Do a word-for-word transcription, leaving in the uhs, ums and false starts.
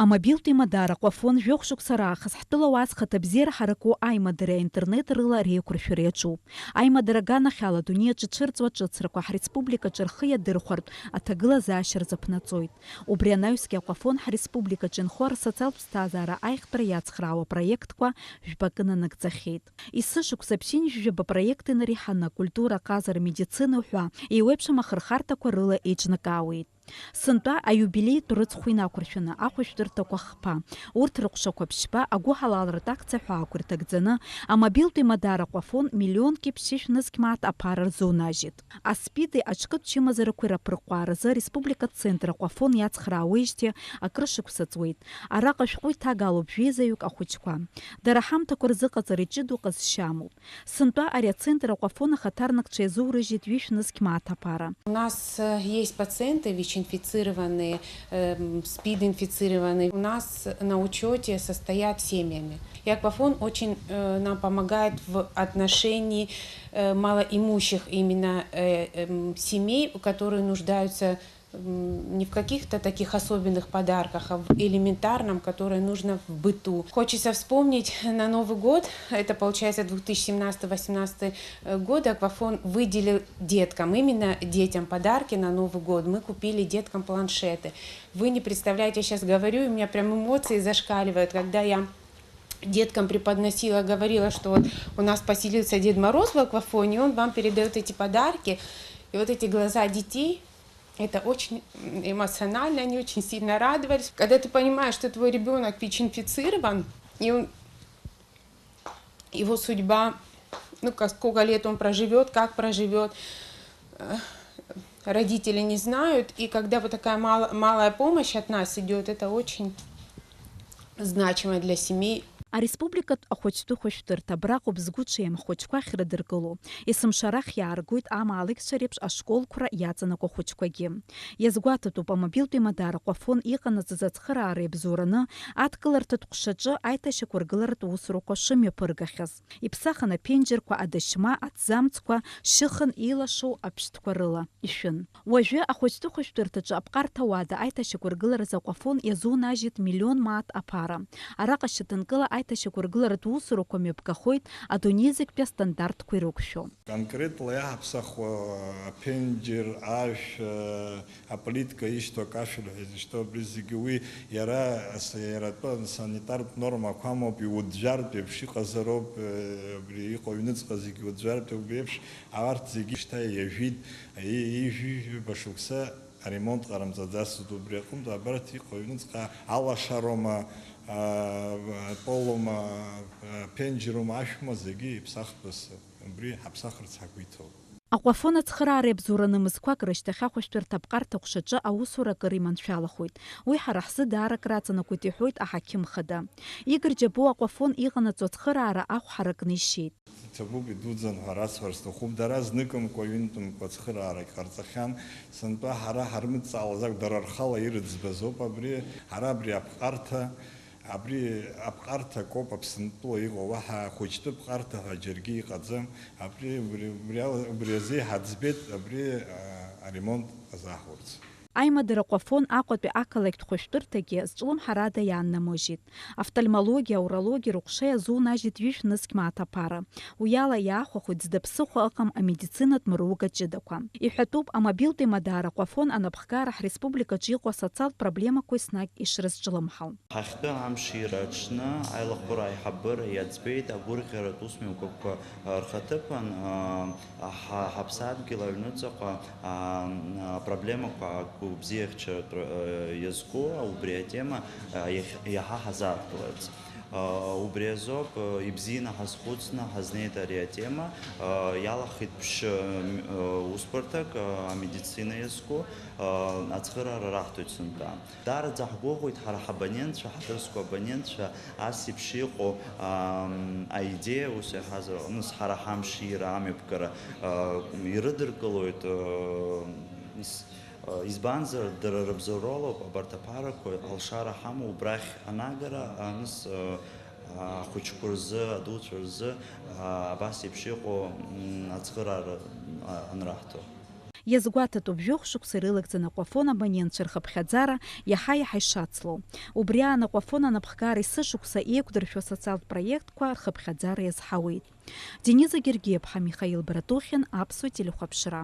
Амобилтә имадара Аҟәафон жәохә шықәса раахыс ҳтәыла уаа зхаҭабзиара ҳараку аимадара аинтернет рыла реиқәыршәара иаҿуп. Аимадара аганахьала адунеи аҿы ицәырҵуа аҿыцрақәа ҳреспубликаҿы рхы иадырхәартә аҭагылазаашьа рзаԥнаҵоит. Убри анаҩсгьы Аҟәафон ҳреспубликаҿы инхо асоциалтә ԥсҭазаара аиӷьтәра иацхраауа апроектқәа жәпакы нанагӡахьеит. Есышықәса ԥшьынҩажәижәаба проект инареиҳаны акультура, аҟазара, амедицина ҳәа еиуеиԥшым ахырхарҭақәа рыла еиҿнакаауеит. Сынтәа аиубилеитә рыцхә инақәыршәаны ахәышәтәырҭақәа хԥа, урҭ рыҟәшақәа ԥшьба, агәыҳалалратә акциа ҳәа аақәырҭагӡаны, амобилтә имадара Аҟәафон миллионки ԥшьышә нызқь мааҭ аԥара рзунажьит. Аспиди аҿкытә чымазарақәеи раԥырҟәааразы ареспубликатә центр Аҟәафон иацхраауеижьҭеи акыр шықәса ҵуеит. Араҟа шәҟәы иҭагалоуп жәеизаҩык ахәыҷқәа. Дара ҳамҭақәа рзыҟаҵара иҷыдоу ҟазшьа амоуп. Сынтәа ари ацентр Аҟәафон ахаҭарнакцәа иазурыжьит ҩышә нызқь мааҭ аԥара. У нас э, есть пациенты ВИЧ-инфицированные, эм, СПИД-инфицированные. У нас на учете состоят семьями. И Аҟәафон очень э, нам помогает в отношении э, малоимущих именно э, эм, семей, которые нуждаются м, не в каких-то таких особенных подарках, а в элементарном, которое нужно в быту. Хочется вспомнить на Новый год, это получается две тысячи семнадцатый восемнадцатый годы, Аҟәафон выделил деткам, именно детям подарки на Новый год. Мы купили деткам планшеты. Вы не представляете, я сейчас говорю, и у меня прям эмоции зашкаливают, когда я деткам преподносила, говорила, что вот у нас поселился Дед Мороз в Аҟәафоне, и он вам передает эти подарки. И вот эти глаза детей, это очень эмоционально, они очень сильно радовались. Когда ты понимаешь, что твой ребенок ВИЧ-инфицирован, и он, его судьба, ну, как, сколько лет он проживет, как проживет, э, родители не знают. И когда вот такая мало, малая помощь от нас идет, это очень значимо для семей. Ареспубликатә ахәыҷтәы хәышәтәырҭа абраҟоуп згәы ҽеим ахәыҷқәа ахьрыдыркыло. Есымша арахь иааргоит амаалықьцәа реиԥш ашколқәра иаҵанакуа ахәыҷқәагьы. Иазгәаҭатәуп амобилтә имадара Аҟәафон иҟанаҵаз ацхыраара иабзоураны адкыларҭатә ҟәшаҿы аиҭашьақәыргыларатә усурақәа шымҩаԥыргахьаз. Иԥсахын аԥенџьырқәа, адашьма, аҭӡамцқәа, шьыхын еилашоу аԥштәқәа рыла ишәын. Уажәы ахәыҷтәы хәышәтәырҭаҿы аԥҟарҭа уада аиҭашьақәыргыларазы Аҟәафон иазунажьит миллион мааҭ аԥара. Араҟа шьаҭанкыла аиҭашьақәыргыларатә усурақәа мҩаԥгахоит адунеи зегьтәи астандартқәа ирықәшәо. Конкретла иаҳаԥсахуа аԥенџьыр, ашә, аплитка ишьҭоу, акашәыр ҳәа изышьҭоу, абри зегьы уи иара ас-, иара атәы санитартә нормақәа амоуп, иуӡәӡәартә еиԥш иҟазароуп, абри иҟоу аҩныҵҟа зегьы иуӡәӡәартә еиԥш, арҭ зегьы шьҭа иажәит, и-, ижәижәаба шықәса аремонт ҟарымҵаӡацызт, убри аҟынтә абарҭ иҟоу аҩныҵҟа алашароума, а, полума, а, ԥенџьырума, ашәума, зегьы иԥсахтәыс убри ҳаԥсахырц ҳагәы иҭоуп. Аҟәафон ацхыраара иабзоураны мызқәак рышьҭахь ахәышәтәырҭа аԥҟарҭа ҟәшаҿы аусура акыр иманшәалахоит. Уи ҳара ҳзы даара акраҵанакуеит, иҳәоит аҳақьым хада. Игорь Џьапуа Аҟәафон иҟанаҵо ацхыраара ахә ҳаракны ишьеит. Иҭабуп, идуӡӡан ҳәа расҳәар сҭахуп. Дара зныкымкәа, ҩынтәымкәа ацхыраарагь ҟарҵахьан. Сынтәа ҳара ҳармыдҵаалаз акәу, дара рхала ирыӡбаз ауп абри. Ҳара абри аԥҟарҭа, абри аԥҟарҭа акоуп Аԥсынтәыла иҟоу, уаҳа ахәыҷтәы ԥҟарҭа ҳәа џьаргьы иҟаӡам. Абри, убри, убри ала, убри азы иҳаӡбеит абри, а, аремонт азаҳурц. Аимадара Аҟәафон Аҟәатәи ақалақьтә хәышәтәырҭагьы зҿлымҳарада иааннамыжьит. Офтальмологиа, аурологиа рыҟәша иазунажьит ҩышә нызқь мааҭ аԥара. Уи ала иаахәахоит зда ԥсыхәа ыҟам амедицинатә мыруга ҷыдақәа. Иҳәатәуп, амобилтә имадара Аҟәафон анапхгара ҳреспубликаҿы иҟоу асоциалтә проблемақәа еснагь ишрызҿлымҳау. Ҳахьтәы амшира аҽны аилахәыра аиҳабыра иаӡбеит агәырӷьаратә усмҩаԥгатәқәа рхаҭыԥан, а, ҳа-, ҳаԥсадгьыл аҩныҵҟа, а, апроблемақәа агәабзиахьчаратә, а, иазку, убри атема, а, иахь-, иаҳа ҳазааҭгыларц. А, убри азоуп, а, ибзианы ҳазхәыцны ҳазнеит ари атема, а, иалахеит ԥшьа, а, усбарҭак, а, амедицина иазку, а, ацхыраара раҳҭоит сынтәа. Даараӡа ҳгәыӷуеит ҳара ҳабонентцәа, ҳаҭырқәа абонентцәа, ас еиԥш иҟоу, ам, аидеиа, ус иаҳазар, аҟнытә ҳара ҳамшира амҩаԥгара, а, ирыдыркылоит, а, ис-, а, избанзар, дара рыбзоуралоуп абарҭ аԥарақәа алшара ҳамоу, убрахь анагара, аҟнытә, а, ахәыҷқәа рзы, адуцәа рзы, а, абас еиԥш иҟоу, м, ацхыраара, а, анраҳҭо. Иазгәаҭатәуп жәохә шықәса ирылагӡаны Аҟәафон абонентцәа рхыԥхьаӡара иаҳа-иаҳа ишацло. Убри аан Аҟәафон анапхгара есышықәса еиқәдыршәо асоциалтә проектқәа рхыԥхьаӡара иазҳауеит. Дениза Гергиаԥҳа, Михаил Братухин, Аԥсуа телехәаԥшра.